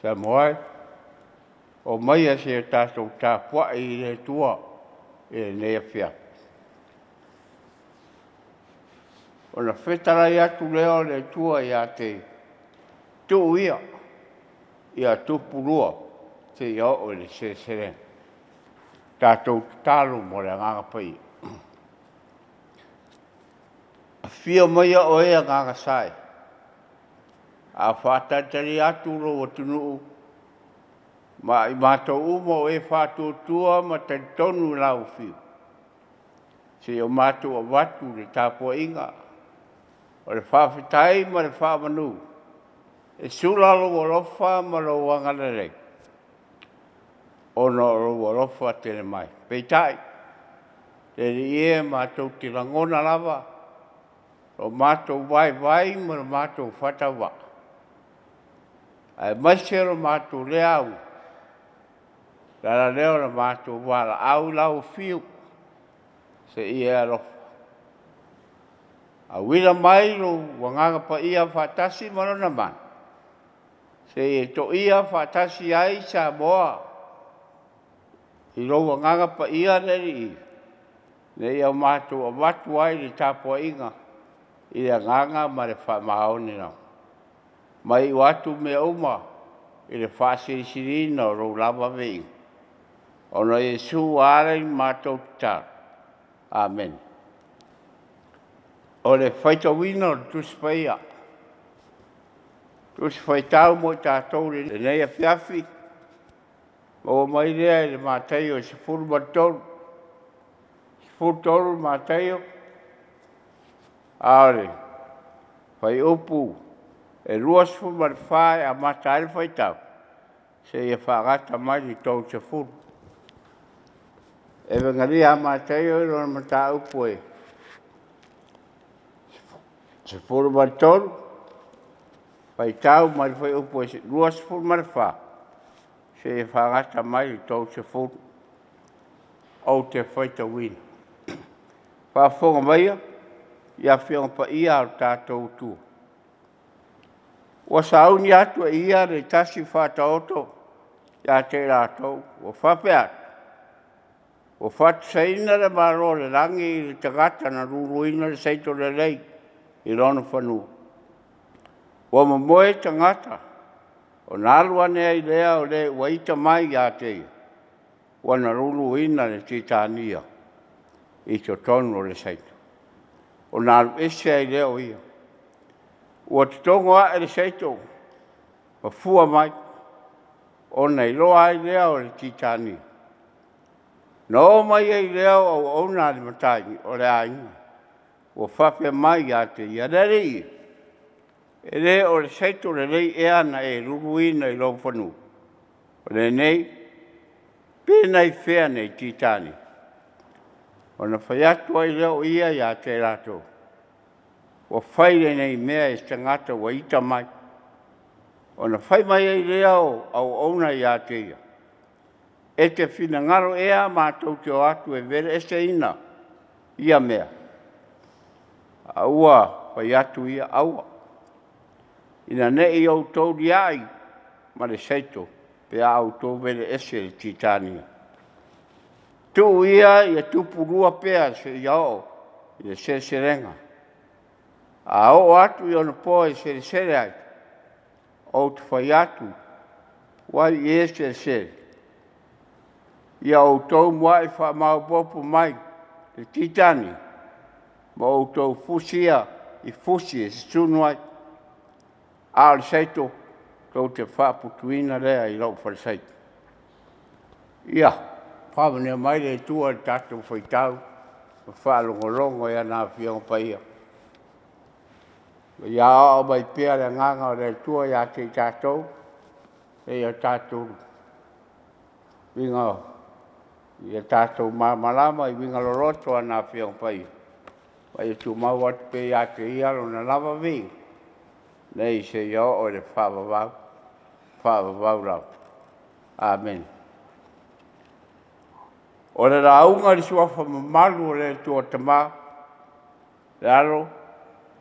Samoa e, omaia seia tatou tapuai i le Atua i lenei afiafi. Ona fetalai atu lea o le Atua ia te Tuu ia, ia tupu lua seia oo i le seleselega. Tatou tatalo mo le Agaga Paia. Afio maia oe Agaga Sa e, a o faatalitali atu lou atunuu ma i matou uma o e faatuatua ma talitonu i lau afio, seia o matou avatu le tapuaiga o le faafetai ma le faamanu e sula lou alofa ma lou agalelei ona o lou alofa tele mai. Peitai, le Alii e, matou te lagona lava lo matou vaivai ma lo matou faatauvaa, aemaise lo matou lē auga, o le ala lea o le matou valaau i lau afio seia e alofa. Auina mai lou Agaga Paia faatasi ma lona mana, seia toia faatasi ai Samoa i lou Agaga Paia le Alii, ina ia matou avatu ai le tapuaiga i le agaga ma le faamaoni lava. Ma iu atu mea uma i le faasilisiliina o lou lava viiga. Ona o Iesu ua ala i matou tatalo. Amene. O le faitauina o le Tusi Paia, Tusi Faitau mo i tatou i lenei afiafi, maua mai lea i le Mataio 13, 13 Mataio, a o le fuaiupu e 24 e amata ai le faitau, seia faagata mai le 30. Evegalia a Mataio i lona mataupu e 13, faitau mai le fuaiupu e 24, seia faagata mai le 30. Ou te faitauina. Faafofoga maia i Afioga Paia a lo tatou Atua. Ua sauni atu e ia le tasi faataoto ia te i latou, ua faapea atu, ua faatusaina le Malo o le lagi i le tagata na luluina le saito lelei i lona fanua. Ua momoe tagata, ona alu ane ai lea o le ua ita mai ia te ia, ua na luluina le titania i totonu o le saito, ona alu ese ai lea o ia. Ua totogo ae le saito ma fua mai, ona iloa ai lea o le titania. Na oo mai ai lea o auauna a le matai o le aiga, ua faapea mai ia te ia, Le alii, e le o le saito lelei ea na e luluina i lou fanua? O lenei, pe nai fea nei titania? Ona fai atu ai lea o ia ia te latou, ua fai lenei mea e se tagata ua ita mai. Ona fai mai ai lea o auauna ia te ia, e te finagalo ea matou te o atu e veleeseina ia mea? A ua fai atu ia, aua, ina ne i outou liai ma le saito pe a outou veleese le titania. Tuu ia ia tupu lua pea seia oo i le seleselega. A oo atu i ona po e selesele ai, ou te fai atu, wai i e selesele, ia outou muai faamaopoopo mai le titani ma outou fusia i fusi e susunu ai. A o le saito, tou te faaputuina lea i lou falesaito. Ia, faamanuia mai le Atua i le tatou faitau ma faalogologo i ana Afioga Paia. Ia aoao mai pea le agaga o le Atua ia te i tatou, ia tatou uiga, ia tatou malamalama i uiga loloto o ana Afioga Paia, ma ia tumau atu pea ia te ia lona lava viiga, nei seia oo i le faavavau, faavavau lava. Amene. O le lauga i le suafa mamalu o le Atua Tama, le Alo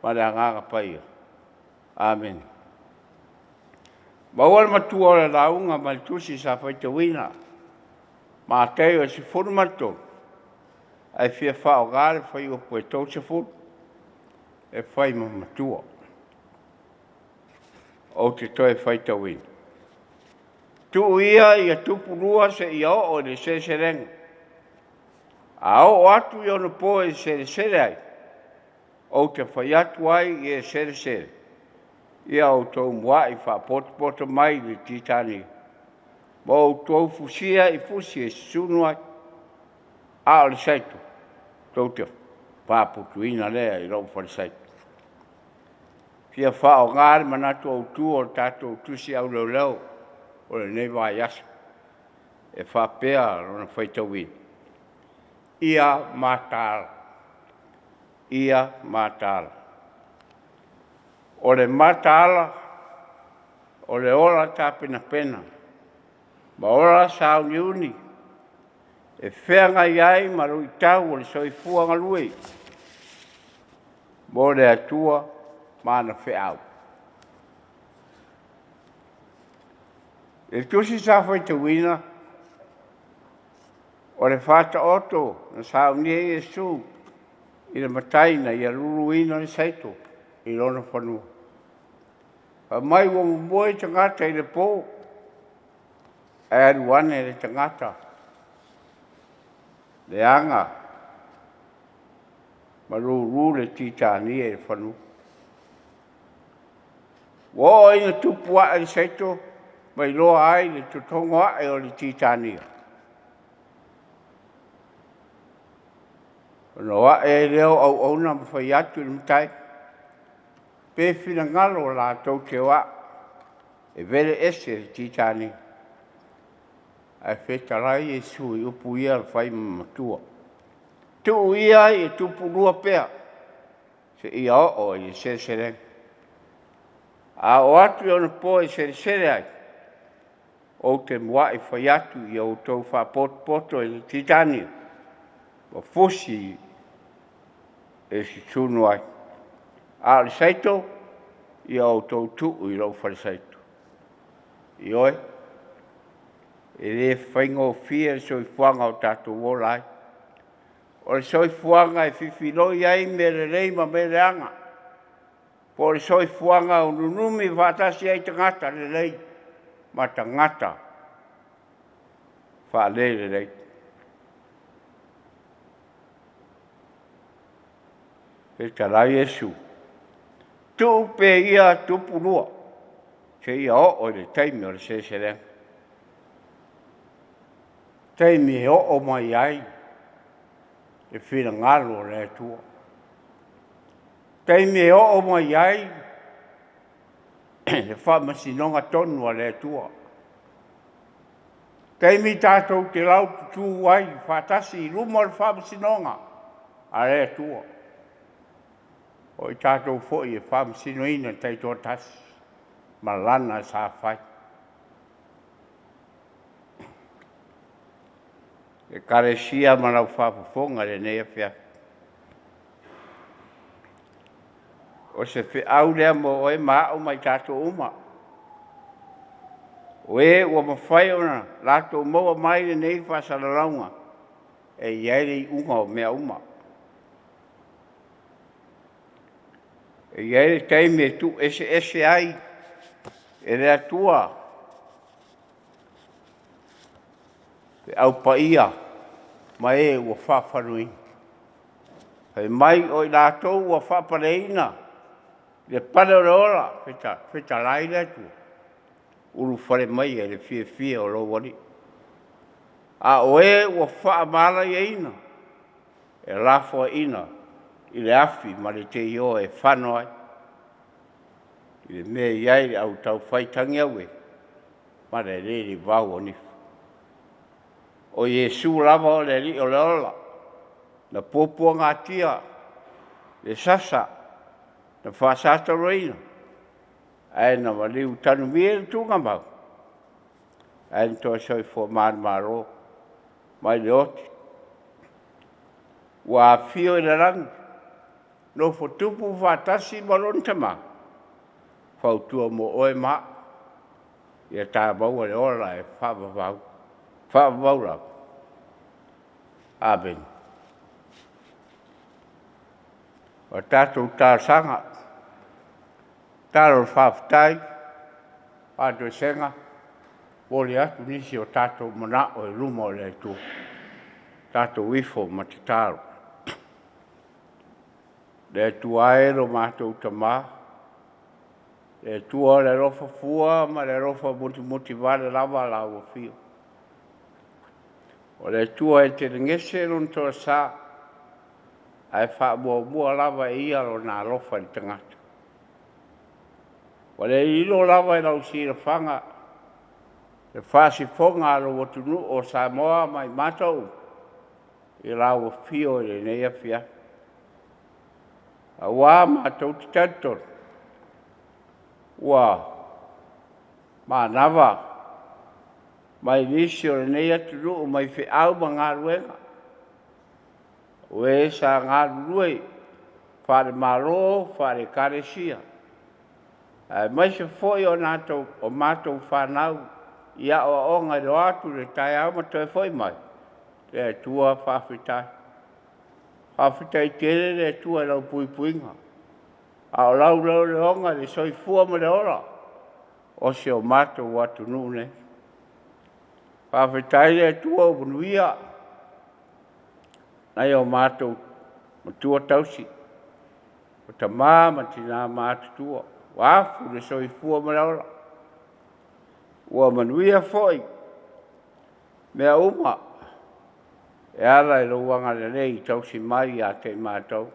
ma le Agaga Paia. Amene. Maua le matua o le lauga mai le tusi sa faitauina Mateo e 13 ae fia faaaoga le fuaiupu e 30 e fai ma matua. Ou te toe faitauina. Tuu ia ia tupulua seia oo i le seleselega. A oo atu i ona po e selesele ai, ou te fai atu ai i e selesele, ia outou muai faapotopoto mai i le titania, ma outou fusia i fusi e susunu ai, a o le saito tou te faaputuina lea i lou falesaito. Fia faaaoga le manatu autu o le tatou tusi auleoleo o lenei vaiaso e faapea lona faitauina, Ia mataala, ia mataala. O le mataala o le ola tapenapena ma ola sauniuni e feagai ai ma luitau o le soifua galue mo le Atua ma ana feau. I le tusi sa faitauina, o le Faataoto na saunia e Iesu i le matai ina ia luluina le saito i lona fanua. Fai mai ua momoe tagata i le po, ae alu ane le tagata leaga ma lulu le titania i le fanua. Ua oo ina tupu ae le saito ma iloa ai le totogo ae o le titania. Ona o ae ai lea o auauna ma fai atu i le matai, pe finagalo latou te o ae e vele ese le titania. Ae fetalai Iesu i upu ia fai ma matua. Tuu ia ia tupulua pea seia oo i le seleselega. A oo atu i ona po e selesele ai, ou te muai fai atu ia outou faapotopoto i le titania ma fusi e susunu ai. A o le saito, ia outou tuu i lou falesaito. Ioe, e le faigofie le soifuaga o tatou ola ai. O le soifuaga e fefiloi ai mea lelei ma mea leaga, po o le soifuaga o nunumi faatasi ai tagata lelei ma tagata faalelelei. Fetalai Iesu, tuu pea ia tupulua seia oo i le taimi o le seleselega. Taimi e oo mai ai le finagalo o le Atua. Taimi e oo mai ai le faamasinoga tonu a le Atua. Taimi tatou te laututu ai faatasi i luma o le faamasinoga a le Atua. O i tatou foi e faamasinoina taitoatasi ma lana sa fai. Ekalesia ma lau faafofoga i lenei afiafi. O se feau lea mo oe ma au ma i tatou uma. O e ua mafai ona latou maua mai lenei faasalalauga e i ai le iuga o mea uma. E i ai le taimi e tuueseese ai e le Atua le Au Paia ma e ua faafanuaina. Fai mai o i latou ua faapaleina le pale o le ola, fetalai le Atua, ulufale maia i le fiafia o lou Alii. A o e ua faamalaiaina, e lafoaiina i le afi ma le teioa e fano ai, i le mea e i ai le au taufai tagiaue ma le alelevau o nifu. O Iesu lava o le Alii o le ola, na puapuagatia le sasa, na faasatauaina, ae na maliu tanumia i le tuugamau, ae na toe soifua manumalo mai le oti. Ua afio i le lagi, nofo tupu faatasi ma lona Tama, fautua mo oe ma au. Ia ta maua le ola e faavavau, faavavau lava. Amene. O tatou talosaga, tatalo o le faafetai, faatoesega, momoli atu nisi o tatou manao i luma o le Atua. Tatou ifo ma tatalo. Le Atua e lo matou Tamā, le Atua o le alofa fua ma le alofa mutimutivale lava lau afio. O le Atua e telegese lona toasa, ae faamuamua lava e ia lona alofa i le tagata. Ua le lilo lava i lau silafaga le faasifoga a lou atunuu o Samoa ma i matou i lau afio i lenei afiafi. Aua matou te talitonu ua manava mai nisi o lenei atunuu mai feau ma galuega, o e sa galulue faale-Malo, faale-Ekalesia, aemaise foi o matou fanau i aoaoga i le o atu i le taeao ma toe foi mai. Le Atua faafetai. Faafetai tele le Atua i lau puipuiga, a o lau leoleoga i le soifua ma le ola o si o matou atunuu nei. Faafetai le Atua ua manuia nai o matou matua tausi, o tama ma tina matutua, ua afu le soifua ma le ola. Ua manuia foi mea uma e ala i lou agalelei i tausi mai ia te i matou.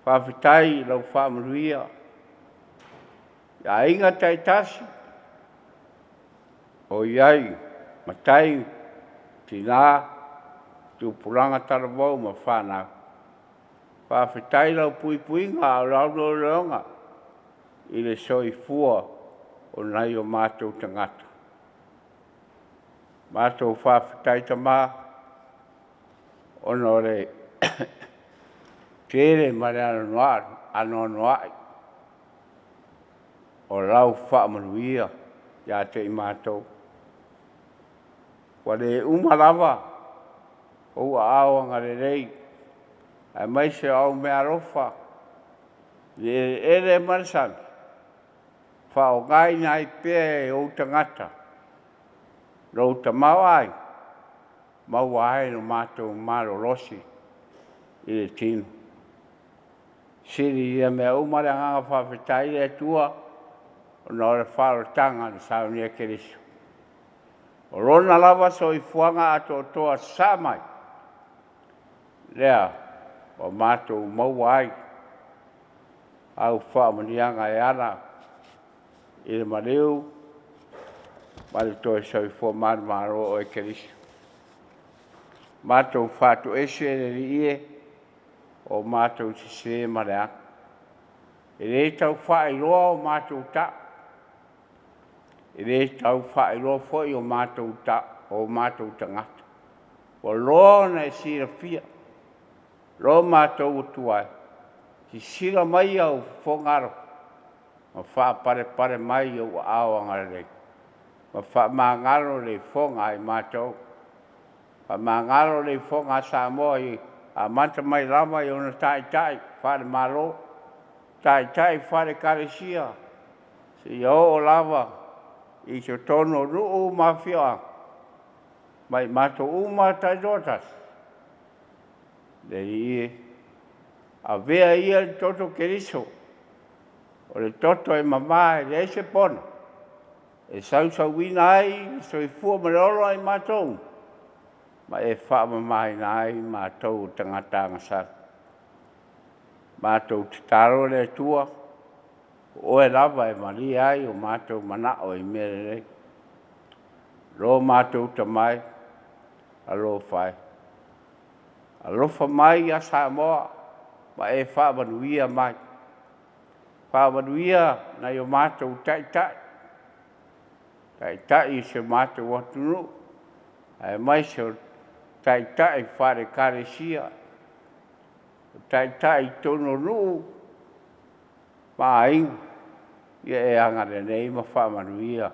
Faafetai i lau faamanuia i aiga taitasi o i ai matai, tina, tupulaga talavou ma fanau. Faafetai lau puipuiga a o lau leoleoga i le soifua o nai o matou tagata. Matou faafetai Tamā, ona o le tele ma le anoanoai o lau faamanuia ia te i matou. Ua le uma lava ou aao agalelei, aemaise o au meaalofa i le eleele ma le sami, faaaogaina ai pea e ou tagata lou tamaoaiga, maua ai lo matou malolosi i le tino. Sili ia mea uma le agaga faafetai le Atua, ona o le faaolataga na saunia e Keriso. O lona lava soifuaga atoatoa sasaa mai, lea ua matou maua ai au faamanuiaga e ala i le maliu ma le toe soifua manumalo o oe Keriso. Matou faatoese le Alii e, o matou sese ma leaga. E le tau faailoa o matou tau, e le tau faailoa foi o matou tagata. Ua loa ona e silafia lo matou atu ai, sisila mai au fofoga alofa, ma faapalepale mai ou aao agalelei, ma faamagalo le ifoga a i matou, faamagalo le ifoga a Samoa i amata mai lava i ona taitai faale-Malo, taitai faale-Ekalesia, seia oo lava i totonu o nuu ma afioaga, ma i matou uma taitoatasi. Le Alii e, avea ia le toto Keriso, o le toto e mama e leai se pona, e sausauina ai le soifua ma le ola i matou, ma e faamamaina ai matou o tagata agasala. Matou tatalo le Atua, o oe lava e malie ai o matou manao i mea lelei. Lo matou tamai, alofa e. Alofa mai ia Samoa, ma e faamanuia mai. Faamanuia nai o matou taitai, taitai i si o matou atunuu, aemaise o taitai faale-Ekalesia, o taitai i totonu o nuu ma aiga. Ia e agalelei ma faamanuia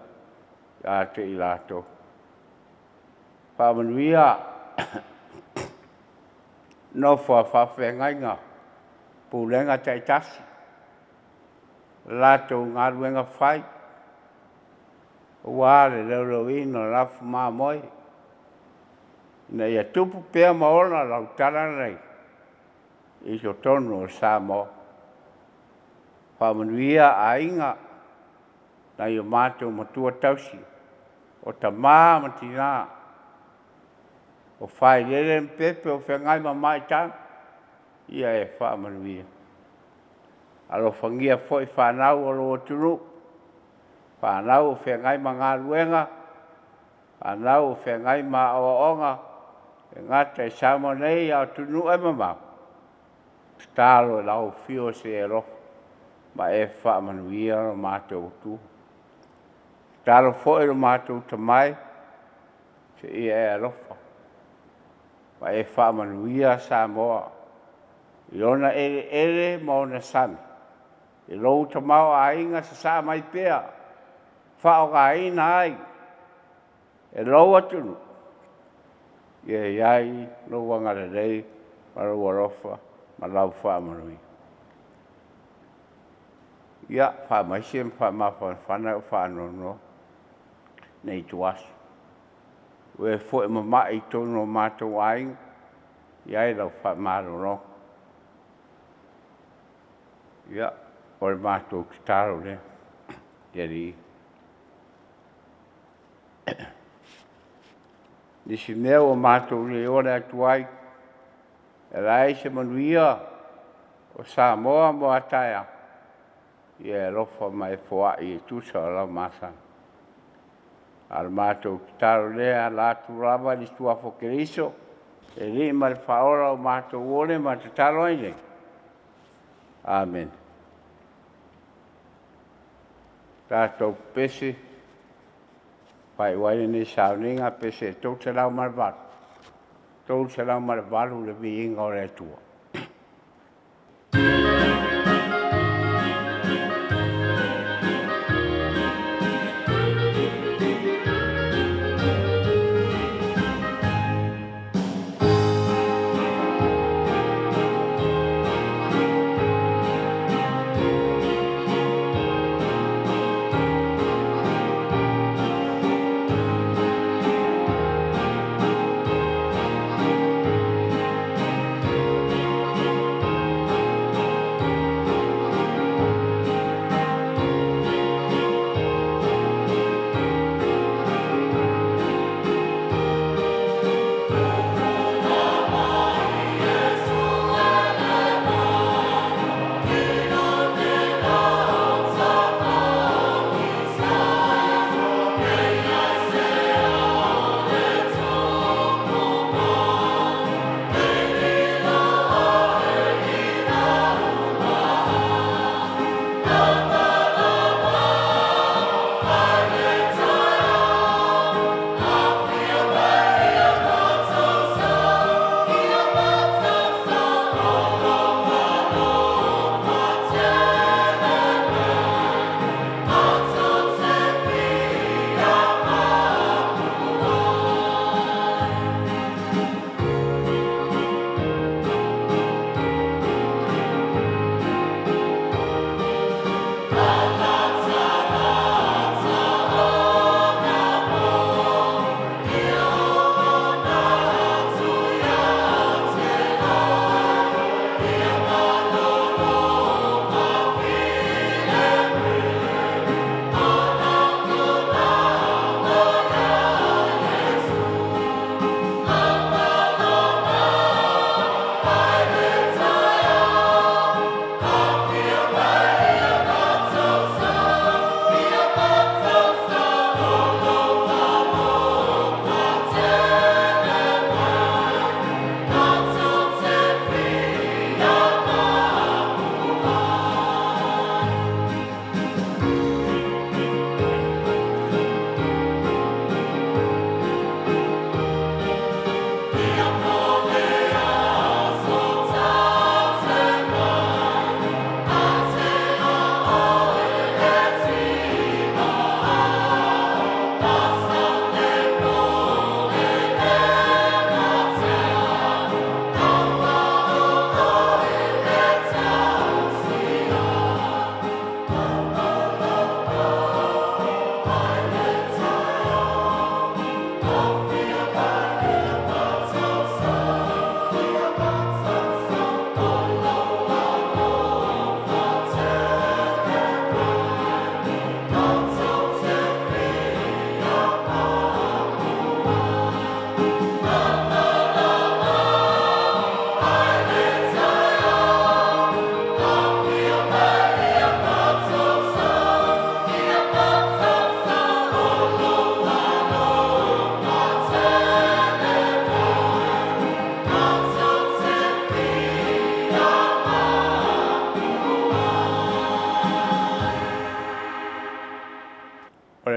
ia te i latou. Faamanuia nofo a faafeagaiga, pulega taitasi, latou galuega fai, aua le leoleoina o lafu mamoe, ina ia tupu pea ma ola lau talalelei i totonu o Samoa. Faamanuia aiga, nai o matou matua tausi, o tama ma tina, o failele ma pepe o feagai ma maitaga, ia e faamanuia. Alofagia foi fanau a lou atunuu, fanau o feagai ma galuega, fanau o feagai ma aoaoga, e gata i Samoa nei a o atunuu e mamao, tatalo i lau afio se i e alofa ma e faamanuia lo matou Atua. Tatalo foi lo matou tamai, se i e alofa ma e faamanuia Samoa i ona eleele ma ona sami, i lou tamaoaiga sasaa mai pea, faaaogaina ai e lou atunuu, ia i ai lou agalelei ma lou alofa ma lau faamanuia. Ia, faamaise ma faamafanafana o faanoanoa nei ituaso. O e foi mama'i i totonu o matou aiga, i ai lau faamalologa. Ia, o le matou tatalo lea i le Alii. Nisi mea ua matou le ole atu ai, e leai se manuia o Samoa mo a taeao, ia e alofa ma e foai e tusa o lau masani. A o le matou tatalo lea e ala atu lava i le suafa o Keriso, le Alii ma le Faaola ua matou ole ma tatalo ai nei. Amene. Tatou pese, faaiu ai lenei sauniga, pese 308, 308 le viiga o le Atua.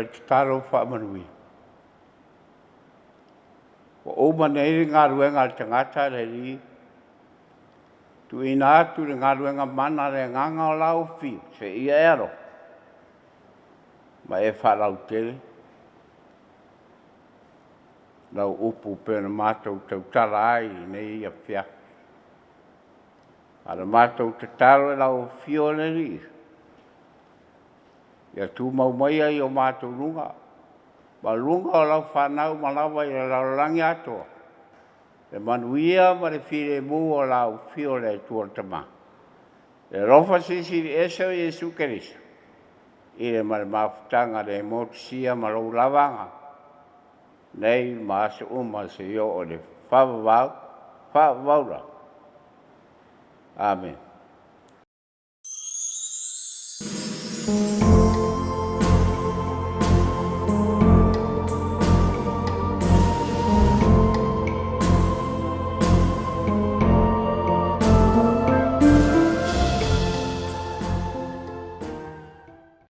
le tatalo faamanuia. Ua uma nei le galuega a le tagata le Alii, tuuina atu le galuega mana a le Agaga o lau Afio, seia e alofa ma e faalautele lau upu pei ona matou tautala ai i lenei afiafi. A o le matou tatalo i lau Afio le Alii, ia tumau maia i o matou luga, ma luga o lau fanau ma lava i le lalolagi atoa, le manuia ma le filemu o lau Afio le Atua le Tama, le alofa Silisili Ese o Iesu Keriso, i le ma le mafutaga le motusia ma lou lavaga, nei ma aso uma seia oo i le faavavau, faavavau lava. Amene.